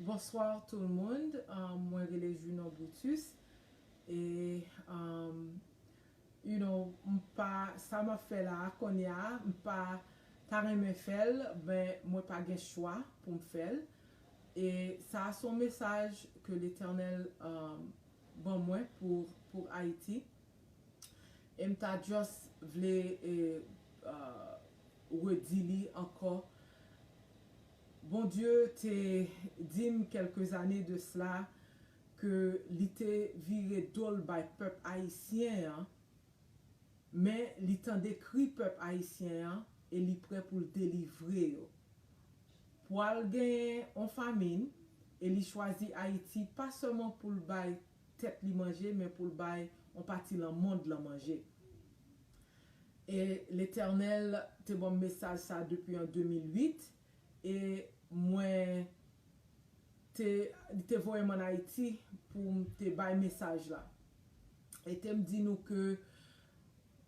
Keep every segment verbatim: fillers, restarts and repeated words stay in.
Bonsoir tout le monde. Um, mwen rele Junon Brutus. E, um, you know, m pa, sa m ap fè la a, kounye a, m pa ta renmen fè l, men mwen pa gen chwa pou m fè l. E sa a se yon mesaj ke Letènèl, um, ban mwen pou, pou Ayiti. E m ta just vle, e, uh, redi li ankò. Bondye te di m kèlke zane de sela ke li te vire do l bay pèp ayisyen an, men li tande kri pèp ayisyen an e li prè pou l delivre yo. Pwal genyen yon famin e li chwazi Ayiti pa sèlman pou l bay tèt li manje, men pou l bay yon pati nan mond lan manje. E Letènèl te ban m mesaj sa depi an de mil uit, e mwen te, li te voye m ann Ayiti pou m te bay mesaj la. E te m di nou ke,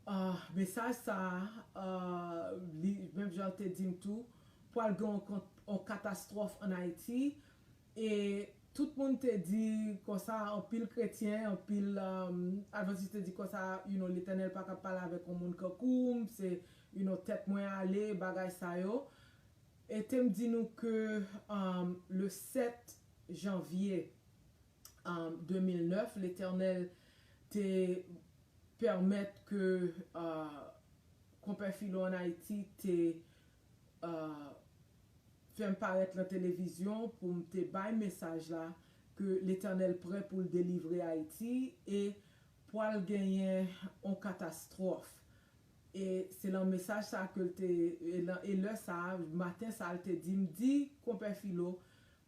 ah, mesaj sa a, ah, li, menm jan l te di m tou, pwal gen yon, yon katastwòf ann Ayiti. E tout moun te di konsa, anpil kretyen, anpil, um, advantis te di konsa, you know, Letènèl pa ka pale avèk yon moun kankou m, se, you know, tèt mwen ale, bagay sa yo. E te m di nou ke, um, le sèt janvye, um, de mil nèf, Letènèl te pèmèt ke, uh, Konpè Filo ann Ayiti te, uh, fè m parèt nan televizyon pou m te bay mesaj la ke Letènèl prè pou l delivre Ayiti e pwal genyen yon katastwòf. E se lan mesaj sa ke l te, e lan, e lè sa a, maten sa a, l te di m, di Konpè Filo,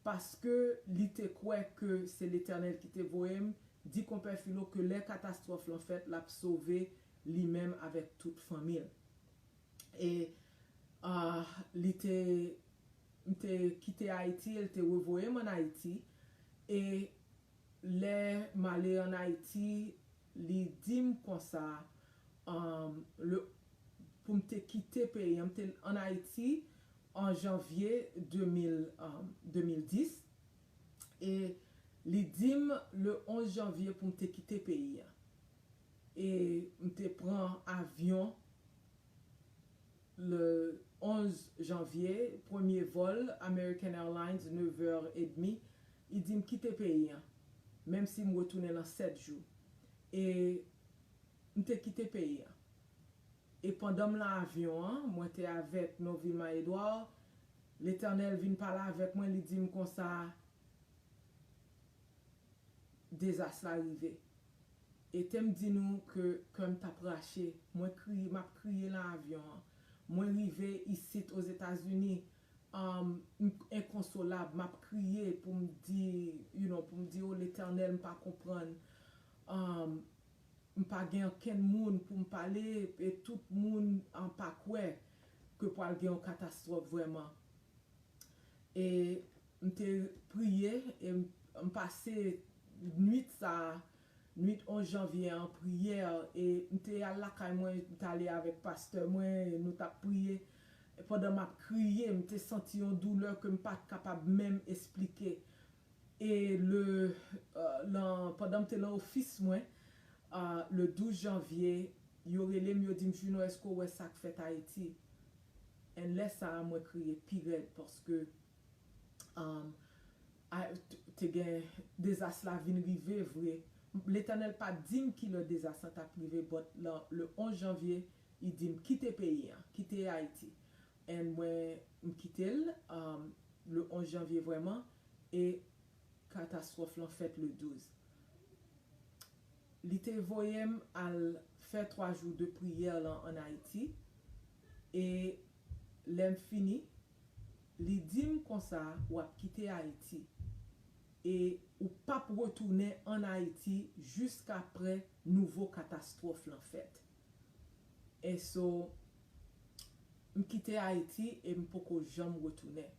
paske li te kwè ke se Letènèl ki te voye m, di Konpè Filo ke lè katastwòf lan fèt, l ap sove li menm avèk tout fanmi l. E, ah, li te, m te kite Ayiti, e l te revoye m ann Ayiti. E lè m ale ann Ayiti, li di m konsa, um, le, pou m te kite peyi an, m te ann Ayiti an janvye de mil, um, de mil dis. E li di m le onz janvye pou m te kite peyi an. E m te pran avyon le onz janvye, premye vòl American Airlines, nèf è edmi, li di m kite peyi an, menm si m retounen nan sèt jou. E m te kite peyi an. E pandan m lan avyon an, mwen te avèk Novilma Edouard, Letènèl vin pale avèk mwen, li di m konsa, dezas la rive. E te m di nou ke kè m t ap rache. Mwen kriye, m ap kriye lan avyon an. Mwen rive isit Ozetazini, um, m enkonsolab, m ap kriye pou m di, you know, pou m di, o Letènèl, m pa konprann. Um, m pa gen okenn moun pou m pale, e tout moun, um, pa kwè ke pwal gen yon katastwòf vrèman. E m te priye, e m, m pase nwit sa a, nwit onz janvye an, priyè, e m te al lakay mwen, m t ale avèk pastè mwen, e nou t ap priye. E pandan m ap kriye, m te santi yon doulè ke m pa t kapab menm esplike. E le, euh, lan, pandan m te lan ofis mwen, euh, le douz janvye, yo rele m, yo di m, Junon, èske w wè sa k fèt Ayiti? And lè sa a, mwen kriye pi rèd paske, um, a, t-, te gen dezas la vin rive vre. Letènèl pa di m ki lè dezas la t ap rive, but lan, le onz janvye, li di m kite peyi an, kite Ayiti. And mwen, m kite l, um, le onz janvye vrèman, e katastwòf lan fèt le douz. Li te voye m al fè twa jou de priyè lan ann Ayiti, e lè m fini, li di m konsa, w ap kite Ayiti, e ou p ap retounen ann Ayiti jiskaprè nouvo katastwòf lan fèt. And so, m kite Ayiti e m poko janm retounen.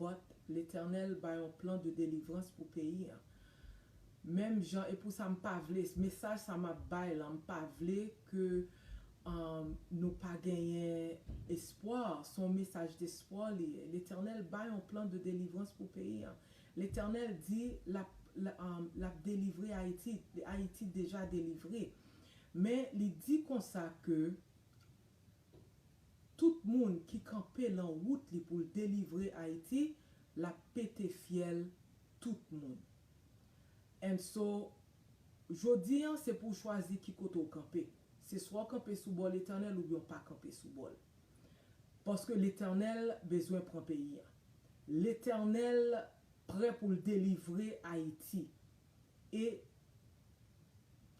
But Letènèl bay yon plan de delivrans pou peyi an. Menm jan, e pou sa m pa vle, mesaj sa m ap bay la, m pa vle ke, Um, nou pa genyen espwa, se yon mesaj despwa li ye. Letènèl bay yon plan de delivrans pou peyi a. Letènèl di l ap, l, um, l ap delivre Ayiti. Ayiti deja delivre. Men li di konsa ke tout moun ki kanpe lan wout li pou l delivre Ayiti, l ap pete fyèl tout moun. And so, jodi an, se pou w chwazi ki kote w kanpe. Se swa w kanpe sou bò Letènèl oubyen w pa kanpe sou bò l. Paske Letènèl bezwen pran peyi a. Letènèl prè pou l delivre Ayiti. E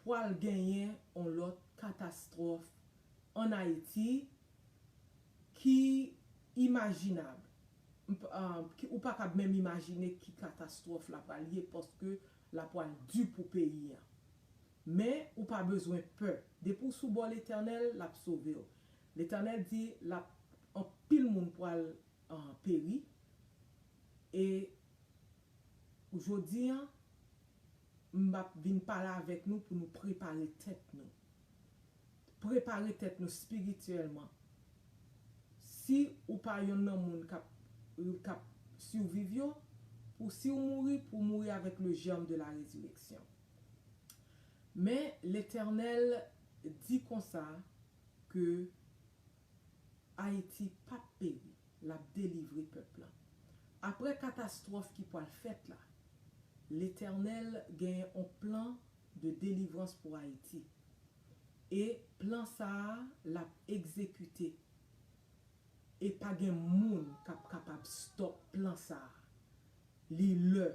pwal genyen yon lòt katastwòf ann Ayiti ki imajinab. M p-, ah, ki, ou pa kab menm imajine ki katastwòf la pral ye, paske la pral di pou peyi a. Men ou pa bezwen pè. Depi w sou bò Letènèl, l ap sove w. Letènèl di l ap, anpil moun pral, ah, peri. E jodi an, m ap vin pale avèk nou pou nou prepare tèt nou. Prepare tèt nou espirityèlman. Si ou pa yonn nan moun k ap, k ap siviv yo, pou si w mouri, pou w mouri avèk le germe de la résurrection. Men Letènèl di konsa ke Ayiti p ap peri, l ap delivre pèp la. Apre katastwòf ki pral fèt la, Letènèl gen yon plan de delivrans pou Ayiti. E plan sa a, l ap egzekite. E pa gen moun k ap kapab stòp plan sa a. Li lè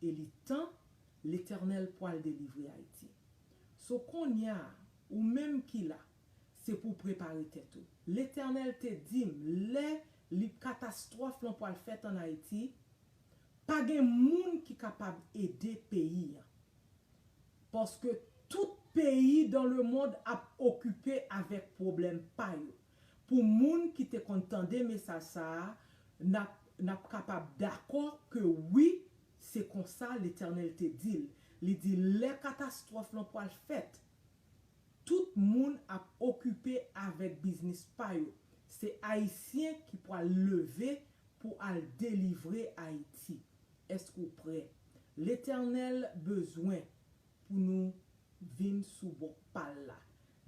e li tan, Letènèl pral delivre Ayiti. So kounye a, ou menm ki la, se pou w prepare tèt ou. Letènèl te di m, lè li katastwòf lan pral fèt ann Ayiti, pa gen moun ki kapab ede peyi an. Paske tout peyi dans le monde ap okipe avèk pwoblèm pa yo. Pou moun ki te konn tande mesaj sa a, n ap, n ap kapab dakò ke wi, se konsa Letènèl te di l. Li di, lè katastwòf lan pral fèt, tout moun ap okipe avèk biznis pa yo. Se Ayisyen ki pral leve pou al delivre Ayiti. Èske w prè? Letènèl bezwen pou nou vin sou bò pa l la.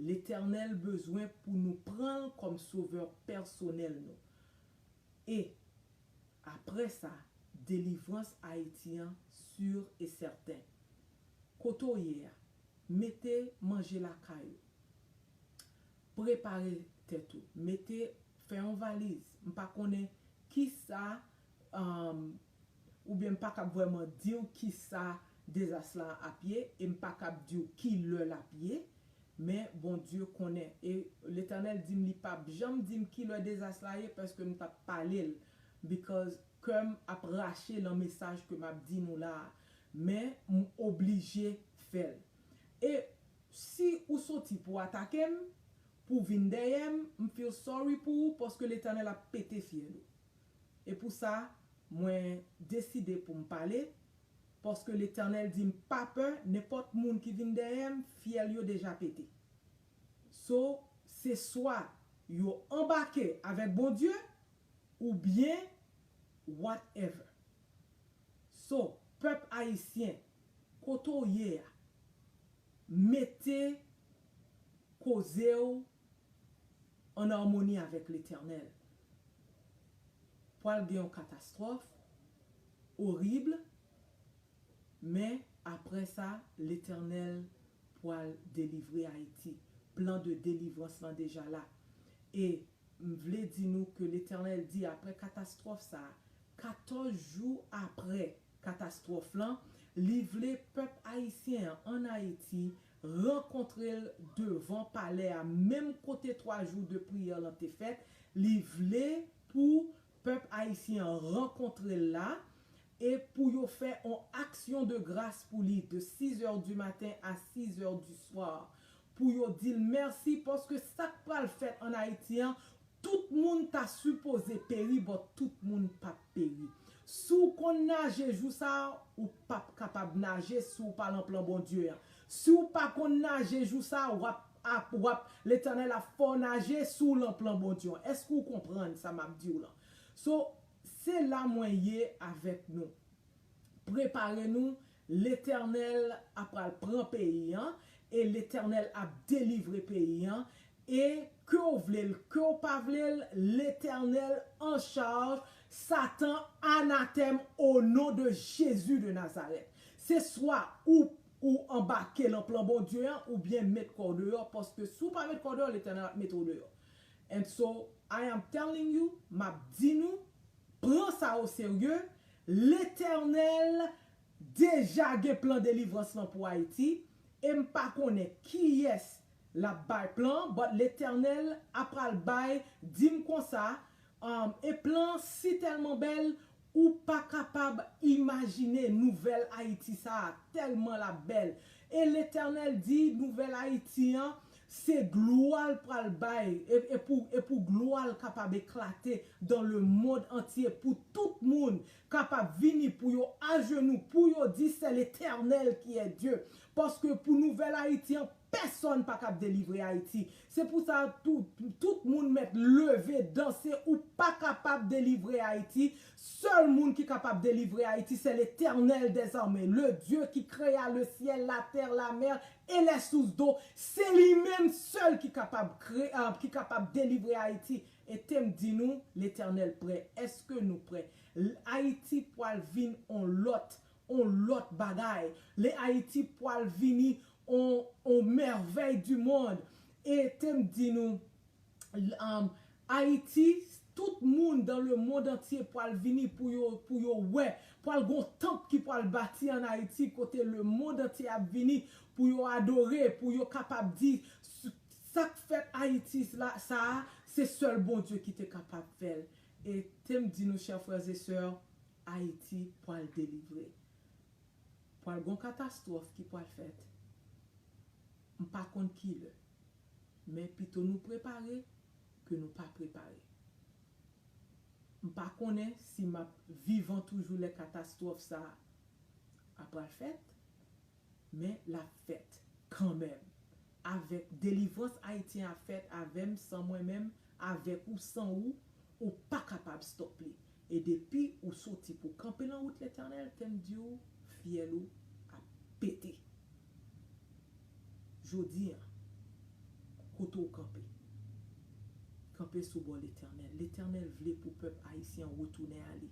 Letènèl bezwen pou nou pran l kòm sovè pèsonèl nou. E apre sa, delivrans Ayiti an, si e sèten. Kote w ye a, mete manje lakay ou. Prepare tèt ou. Mete, fè yon valiz. M pa konnen kisa, um, oubyen m pa kab vrèman di w kisa dezas la ap ye, e m pa kab di w ki lè l ap ye, men Bondye konnen. E Letènèl di m li p ap janm di m ki lè dezas la ye, paske m t ap pale l, because kè m ap rache lan mesaj ke m ap di nou la a. Men m oblije fè l. E si ou soti pou atake m, pou vin dèyè m, m feel sorry pou ou, paske Letènèl ap pete fyèl ou. E pou sa, mwen deside pou m pale, paske Letènèl di m pa pè, nenpòt moun ki vin dèyè m, fyèl yo deja pete. So, se swa yo anbake avèk Bondye, oubyen whatever. So, pèp ayisyen, kote w ye a, mete koze w an amoni avèk Letènèl. Pwal gen yon katastwòf orib, men apre sa, Letènèl pwal delivre Ayiti. Plan de delivrans lan deja la. E m vle di nou ke Letènèl di apre katastwòf sa a, katòz jou apre katastwòf lan, li vle pèp ayisyen an ann Ayiti rankontre l devan palè a, menm kote twa jou de priyè lan te fèt. Li vle pou pèp ayisyen an rankontre l la, e pou yo fè yon aksyon de gras pou li de six heures du matin à six heures du soir, pou yo di l mèsi, paske sa k pral fèt ann Ayiti an, tout moun ta sipoze peri, but tout moun p ap peri. Si w konn naje jou sa a, ou p ap kapab naje si w pa lan plan Bondye an. Si w pa konn naje jou sa a, w ap ap, w ap, Letènèl ap fè w naje si w lan plan Bondye an. Èske w konprann sa m ap di w lan? So, se la mwen ye avèk nou. Prepare nou, Letènèl ap pral pran peyi an, e Letènèl ap delivre peyi an, e ke w vle l, ke w pa vle l, Letènèl an chaj, Satan anatèm o non de Jezi de Nazarèt. Se swa ou, ou anbake lan plan Bondye an, oubyen met kò w deyò, paske si w pa met kò w deyò, Letènèl ap mete w deyò. And so, I am telling you, m ap di nou, pran sa o serye, Letènèl deja gen plan delivrans lan pou Ayiti, e m pa konnen kiyès l ap bay plan, but Letènèl ap pral bay, di m konsa, um, e plan si tèlman bèl, ou pa kapab imajine nouvèl Ayiti sa a, tèlman l ap bèl. E Letènèl di, nouvèl Ayiti an, se glwa l pral bay, e, e pou, e pou glwa l kapab eklate dans le monde entier, pou tout moun kapab vini, pou yo ajenou, pou yo di, c'est l'Éternel qui est Dieu. Paske pou nouvèl Ayiti an, pèsonn pa kab delivre Ayiti. Se pou sa, tout, tout moun mèt leve, danse, ou pa kapab delivre Ayiti. Sèl moun ki kapab delivre Ayiti, c'est l'Éternel des armées, le Dieu qui créa le ciel, la terre, la mer et les sources d'eau. Se li menm sèl ki kapab kre-, ah, ki kapab delivre Ayiti. E te m di nou, Letènèl prè. Èske nou prè? L-, Ayiti pral vin on lòt, on lòt bagay. Le Ayiti pral vini on, on merveille du monde. E te m di nou, l-, um, Ayiti, tout moun dans le monde entier pral vini pou yo, pou yo wè. Pral gon tanp ki pral bati an Ayiti, kote le monde entier ap vini pou yo adore, pou yo kapab di, s-, sa k fèt Ayiti la, sa a, se sèl Bondye ki te kapab fè l. E te m di nou, chè frè e sè, Ayiti pral delivre. Pral gon katastwòf ki pral fèt. M pa konn ki lè. Men pito nou prepare ke nou pa prepare. M pa konnen si m ap vivan toujou lè katastwòf sa a pral fèt, men l ap fèt kanmenm. Avèk delivrans Ayiti an ap fèt avè m, san mwen menm, avèk ou, san ou, ou pa kapab stòp li. E depi ou soti pou kanpe lan wout Letènèl, te m di w, fyèl ou ap pete. Jodi a, kote w kanpe? Kanpe sou bò Letènèl. Letènèl vle pou pèp ayisyen an retounen a li.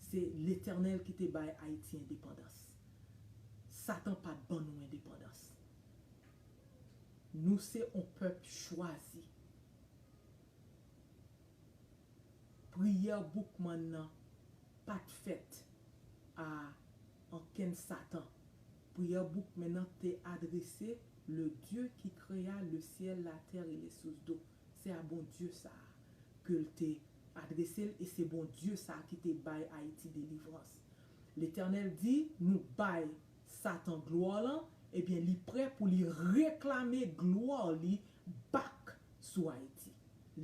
Se Letènèl ki te bay Ayiti endepandans. Satan pa t ban nou endepandans. Nou se on pèp chwazi. Priyè Boukman nan pa t fèt a ankenn Satan. Priyè Boukman nan te adrese le Dieu qui créa le ciel, la terre et les sources d'eau. Se a Bondye sa a ke l te adrese l, e se Bondye sa a ki te bay Ayiti delivrans. Letènèl di, nou bay Satan glwa lan, ebyen, li prè pou li reklame glwa li back sou Ayiti.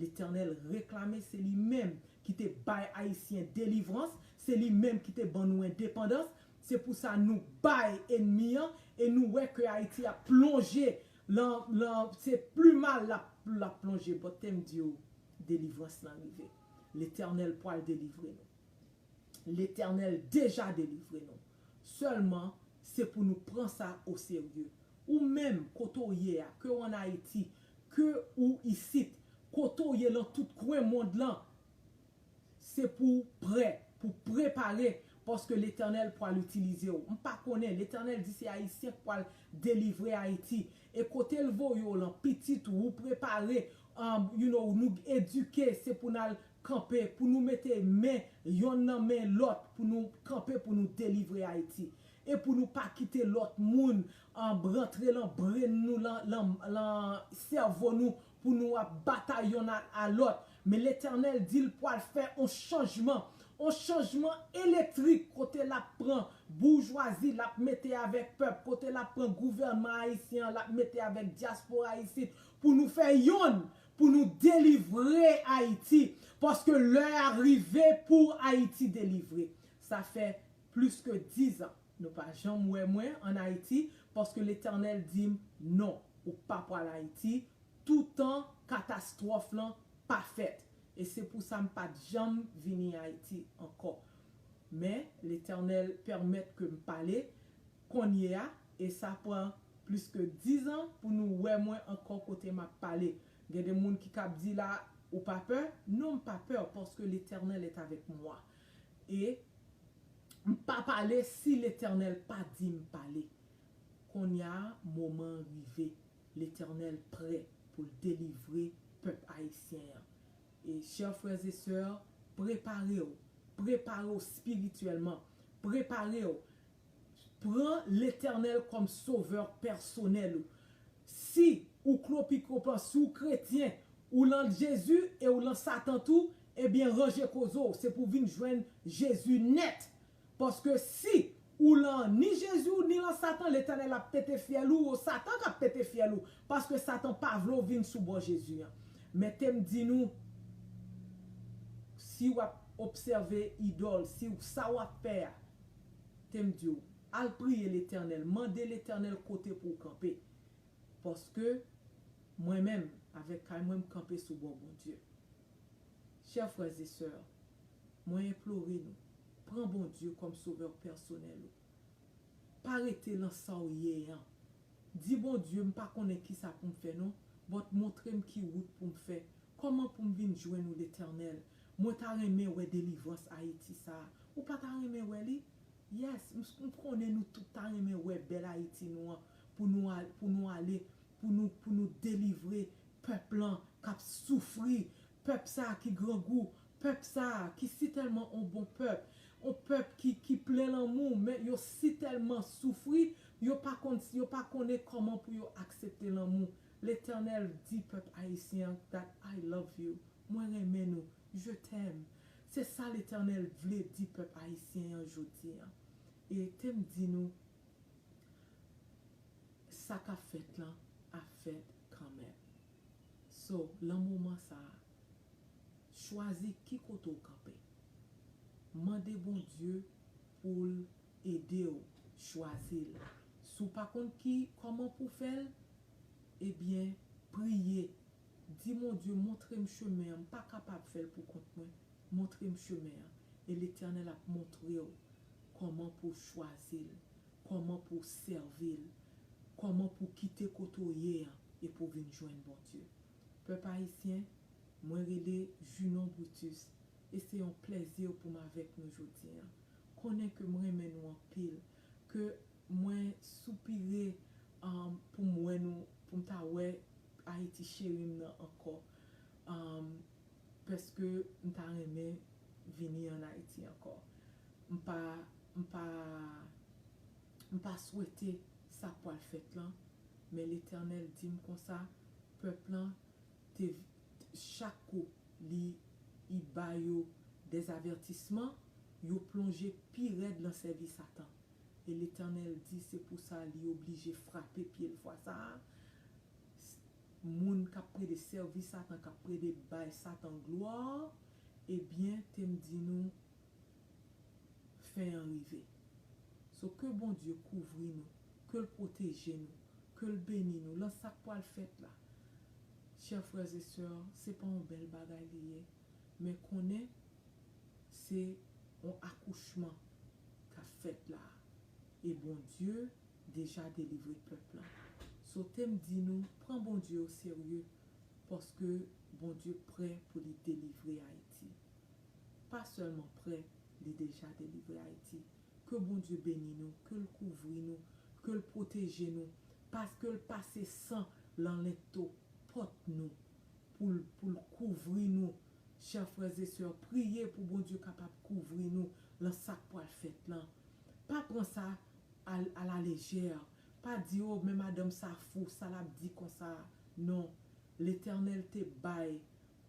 Letènèl reklame, se li menm ki te bay Ayisyen delivrans, se li menm ki te ban nou endepandans. Se pou sa nou bay enmi an, e nou wè ke Ayiti ap plonje lan, lan, se pli mal l ap, l ap plonje. But te m di w, delivrans lan rive. Letènèl pral delivre nou. Letènèl deja delivre nou. Sèlman, se pou nou pran sa o serye. Ou menm, kote w ye a, ke w ann Ayiti, ke ou isit, kote w ye lan tout kwen mond lan, se pou w prè, pou w prepare, paske Letènèl pral itilize w. M pa konnen, Letènèl di se Ayisyen k pral delivre Ayiti. E kote l voye w lan, pitit ou, ou prepare, um, you know, nou edike, se pou n al kanpe, pou nou mete men yonn nan men lòt, pou nou kanpe, pou nou delivre Ayiti. E pou nou pa kite lòt moun, um, rantre lan brenn nou, lan, lan, lan sèvo nou, pou nou ap batay yonn a, a lòt. Men Letènèl di l pral fè on chanjman, on chanjman elektrik kote l ap pran boujwazi, l ap mete avèk pèp, kote l ap pran gouvènman ayisyen an, l ap mete avèk dyaspora isit, pou nou fè yonn, pou nou delivre Ayiti. Paske lè a rive pou Ayiti delivre. Sa fè plis ke diz an. Nou pa janm wè mwen ann Ayiti, paske Letènèl di m non. ou pa pral Ayiti, toutan katastwòf lan pa fèt. E se pou sa m pa t janm vini Ayiti ankò. Men, Letènèl pèmèt ke m pale kounye a, e sa pran plis ke diz an pou nou wè mwen ankò kote m ap pale. Gen de moun ki kab di la, ou pa pè? Non, m pa pè, paske Letènèl est avec moi. E m pa pale si Letènèl pa di m pale. Kounye a, moman an rive. Letènèl prè pou l delivre pèp ayisyen an. E, chè frè e sè, prepare w. Prepare w espirityèlman. Prepare w. Pran Letènèl kòm sovè pèsonèl ou. Si ou klopikoplan, si ou kretyen, ou lan Jezi e ou lan Satan tou, ebyen, ranje koze w. Se pou w vin jwenn Jezi nèt. Paske si ou lan ni Jezi ou ni lan Satan, Letènèl ap pete fyèl ou, ou Satan k ap pete fyèl ou. Paske Satan pa vle w vin sou bò Jezi an. Men te m di nou, si w ap obsève idòl, si w, sa w ap fè a, te m di w, al priye Letènèl, mande Letènèl kote pou w kanpe. Paske mwen menm, avèk kay mwen, m kanpe sou bò Bondye. Chè frè e sè, mwen enplore nou, pran Bondye kòm sovè pèsonèl ou. Pa rete lan sa w ye an. Di Bondye, m pa konnen kisa pou m fè non, but montre m ki wout pou m fè. Kòman pou m vin jwenn ou, Letènèl? Mwen ta renmen wè delivrans Ayiti sa a. Ou pa ta renmen wè li? Yes, m, m konnen nou tout ta renmen wè bèl Ayiti nou an, pou nou al, pou nou ale, pou nou, pou nou delivre pèp lan k ap soufri, pèp sa a ki grangou, pèp sa a ki si tèlman on bon pèp, on pèp ki, ki plen lanmou, men yo si tèlman soufri, yo pa konn, yo pa konnen kòman pou yo aksepte lanmou. Letènèl di pèp ayisyen an that I love you. Mwen renmen nou. Je t'aime. Se sa Letènèl vle di pèp ayisyen an jodi an. E te m di nou, sa k ap fèt lan ap fèt kanmenm. So, lan moman sa a, chwazi ki kote w kanpe. Mande Bondye pou l ede w chwazi l. Si w pa konn ki, kòman pou w fè l, ebyen, priye. Di Bondye, montre m chemen an, m pa kapab fè l pou kont mwen. Montre m chemen an. E Letènèl ap montre w kòman pou w chwazi l, kòman pou w sèvi l, kòman pou w kite kote w ye an e pou w vin jwenn Bondye. Pèp ayisyen, mwen rele Junon Brutus, e se yon plèzi pou m avèk nou jodi an. Konnen ke m renmen nou anpil, ke mwen soupire, um, pou m wè nou, pou m ta wè Ayiti cheri m nan ankò. Um, paske m ta renmen vini ann Ayiti ankò. M pa, m pa, m pa swete sa k pral fèt lan, men Letènèl di m konsa, pèp lan te, chak kou li, li ba yo dèzavètisman, yo plonje pi rèd lan sèvi Satan. E Letènèl di se pou sa li oblije frape pye l fwa sa a. Moun k ap plede sèvi Satan, k ap plede bay Satan glwa, ebyen, te m di nou, fen an rive. So, ke Bondye kouvri nou, ke l pwoteje nou, ke l beni nou, lan sa k pral fèt la. Chè frè e sè, se pa yon bèl bagay li ye, men konnen se yon akouchman k ap fèt la. E Bondye deja delivre pèp lan. So, te m di nou, pran Bondye o serye, paske Bondye prè pou li delivre Ayiti. Pa sèlman prè, li deja delivre Ayiti. Ke Bondye beni nou, ke l kouvri nou, ke l pwoteje nou, paske l pase san lan lento pòt nou, pou l, pou l kouvri nou. Chè frè e sè, priye pou Bondye kapab kouvri nou lan sa k pral fèt lan. Pa pran sa a, a la lejè. Pa di, o, men madanm sa fou, sa l ap di konsa. Non. Letènèl te bay,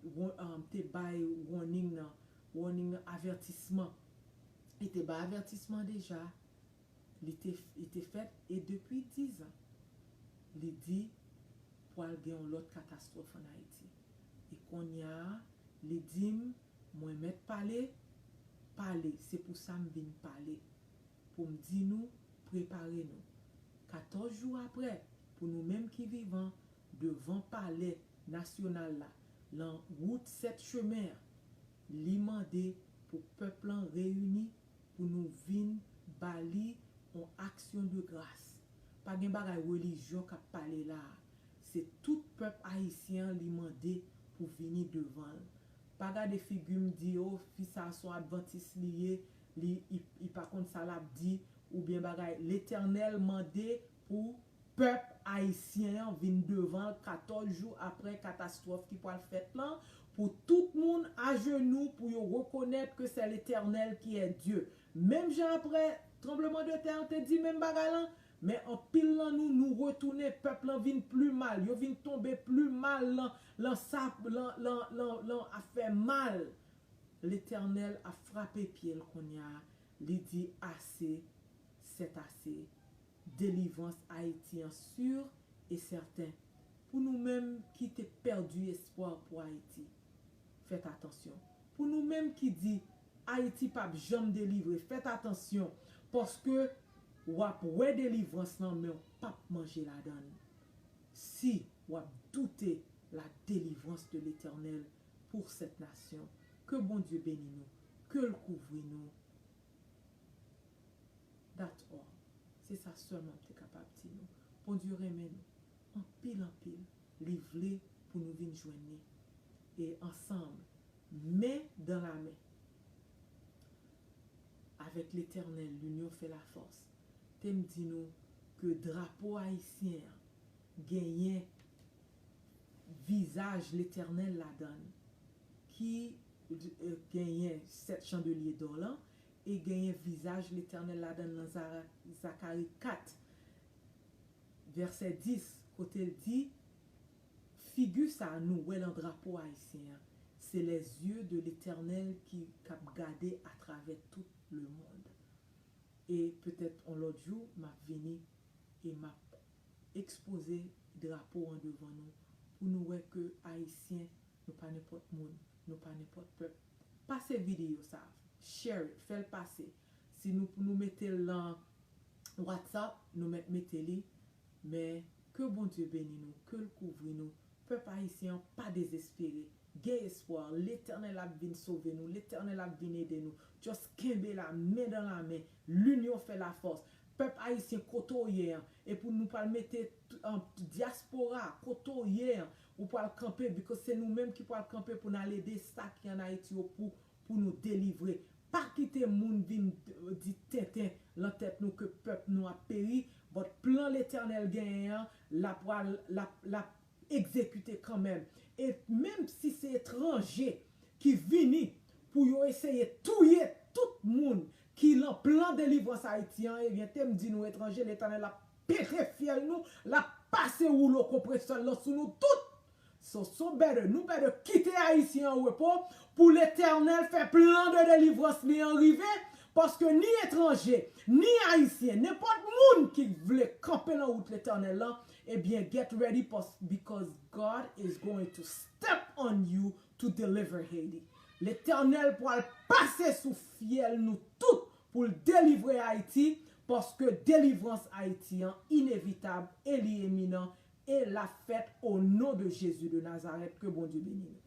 wa-, um, te bay warning nan, warning nan, avètisman. Li te bay avètisman deja. Li te, li te fèt, e depi diz an, li di pral gen yon lòt katastwòf ann Ayiti. E kounye a, li di m, mwen mèt pale, pale, se pou sa m vin pale. Pou m di nou, prepare nou. Katòz jou apre, Pou nou menm ki vivan devan palè nasyonal la, lan wout sèt chemen an, li mande pou pèp lan reyini, pou nou vin ba li yon aksyon de gras. Pa gen bagay relijyon k ap pale la a. Se tout pèp ayisyen an li mande pou vini devan l. Pa gade figi m, di, o, fi sa a se yon advantis li ye, li, li, li pa konn sa l ap di, oubyen bagay. Letènèl mande pou pèp ayisyen an vin devan l katòz jou apre katastwòf ki pral fèt lan, pou tout moun ajenou, pou yo rekonèt ke c'est l'Éternel qui est Dieu. Menm jan apre tranbleman de tè an te di menm bagay lan, men anpil lan nou, nou retounen, pèp lan vin pli mal, yo vin tonbe pli mal lan, lan sa, lan, lan, lan, lan afè mal. Letènèl ap frape pye l kounye a, li di, ase, c'est assez. Delivrans Ayiti an sur e sèten. Pou nou menm ki te pèdi espwa pou Ayiti, fèt atansyon. Pou nou menm ki di Ayiti p ap janm delivre, fèt atansyon, paske w ap wè delivrans lan, men w p ap manje ladan l. Si w ap doute la délivrance de l'Éternel pour cette nation, ke Bondye beni nou, ke l kouvri nou. That's all. Se sa sèlman m te kapab di nou. Bondye renmen nou anpil, anpil. Li vle pou nou vin jwenn li. E ansanm, men dan la men, avec l'Éternel, l'union fait la force. Te m di nou ke drapo ayisyen an genyen vizaj Letènèl ladan l, ki, eh, genyen sèt chandelye dò lan, e genyen vizaj Letènèl ladan l nan Zara-, Zakari kat, vèsè dis, kote l di, figi sa a nou wè nan drapo ayisyen an, se les yeux de l'Éternel ki k ap gade atravè tout le monde. E petèt yon lòt jou, m ap vini e m ap ekspoze drapo an devan nou pou nou wè ke Ayisyen, nou pa nenpòt moun, nou pa nenpòt pèp. Pase videyo sa, share it, fè l pase. Si nou, pou nou mete l nan WhatsApp, nou mèt mete li, men ke Bondye beni nou, ke l kouvri nou. Pèp ayisyen an pa dezespere. Gen espwa. Letènèl ap vin sove nou. Letènèl ap vin ede nou. Just kenbe la, men dan la men. L'union fait la force. Pèp ayisyen, kote w ye an, epi nou pral mete t-, an, dyaspora, kote w ye an, ou pral kanpe, because se nou menm ki pral kanpe pou n al ede sa ki ann Ayiti yo pou, pou nou delivre. Pa kite moun vin di tenten lan tèt nou ke pèp nou ap peri, but plan Letènèl genyen an, l ap pral, l ap, l ap egzekite kanmenm. E menm si se etranje ki vini pou yo eseye touye tout moun ki lan plan delivrans Ayiti an, ebyen, te m di nou, etranje, Letènèl ap pete fyèl nou, l ap pase woulo konpresè l lan sou nou tout. So, so better, nou better kite Ayisyen an repo pou Letènèl fè plan de delivrans li an rive, paske ni etranje, ni Ayisyen, nenpòt moun ki vle kanpe lan wout Letènèl lan, ebyen, get ready, pas-, because God is going to step on you to deliver Haiti. Letènèl pral pase sou fyèl nou tout pou l delivre Ayiti, paske delivrans Ayiti an inevitab e li eminan, e l ap fèt o non de Jezi de Nazarèt. Ke Bondye beni nou.